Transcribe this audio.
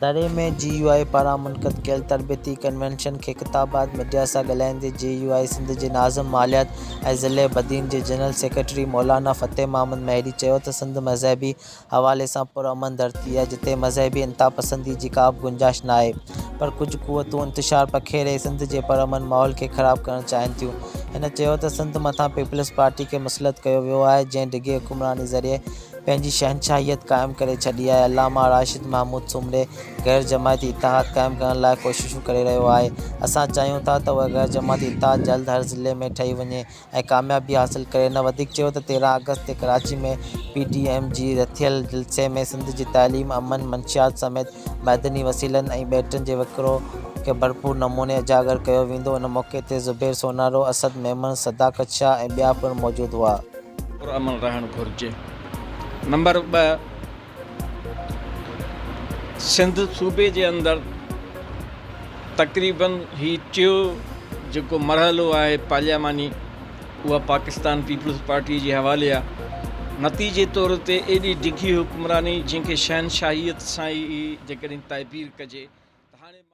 دڙي ۾ جي يو آء پاران منعقد ڪيل تربيتي ڪنوينشن کي خطاب بعد ميڊيا سان ڳالهائيندي جي يو آء سنڌ جي ناظم ماليات ۽ ضلعي بدين جي جنرل سيڪريٽري مولانا فتح محمد مهيري چيو ته سنڌ مذهبي حوالي سان پرامن ڌرتي آهي جتي مذهبي انتهاپسندي جي ڪا به گنجائش ناهي پر ڪجهه قوتون انتشار پکيڙي سنڌ جي پرامن ماحول کي خراب ڪرڻ چاهين ٿيون. هن چيو ته سنڌ مٿان پيپلز پارٽي کي مسلط ڪيو ويو آهي جنهن ڊگهي حڪمراني ذريعي پنهنجي شهنشاهيت قائم ڪري ڇڏي آهي. علامه راشد محمود سومري غير جماعتي اتحاد قائم ڪرڻ لاء ڪوششون ڪري رهيو آهي. اسان چاهيون ٿا ته اهو غير جماعتي اتحاد جلد هر ضلعي ۾ ٺهي وڃي ۽ ڪاميابي حاصل ڪري. هن وڌيڪ چيو ته 13 آگسٽ تي ڪراچي ۾ پي ڊي ايم جي رٿيل جلسي ۾ سنڌ جي تعليم، امن، منشيات سميت معدني وسيلن ۽ ٻيٽن جي وڪرو کي ڀرپور نموني اجاگر ڪيو ويندو. ان موقعي تي زبير سونارو، اسد ميمڻ، صداقت شاهه ۽ ٻيا پڻ موجود هئا. پرامن رهڻ گهرجي. نمبر 2 سنڌ صوبي جي اندر تقريبن هي ٽيو جيڪو مرحلو آهي پارلياماني اها پاڪستان پيپلز پارٽي جي حوالي آهي نتيجي طور تي ايڏي ڊگهي حڪمراني جنهن کي شهنشاهيت سان ئي جيڪڏهن تعبير ڪجي ته هاڻي.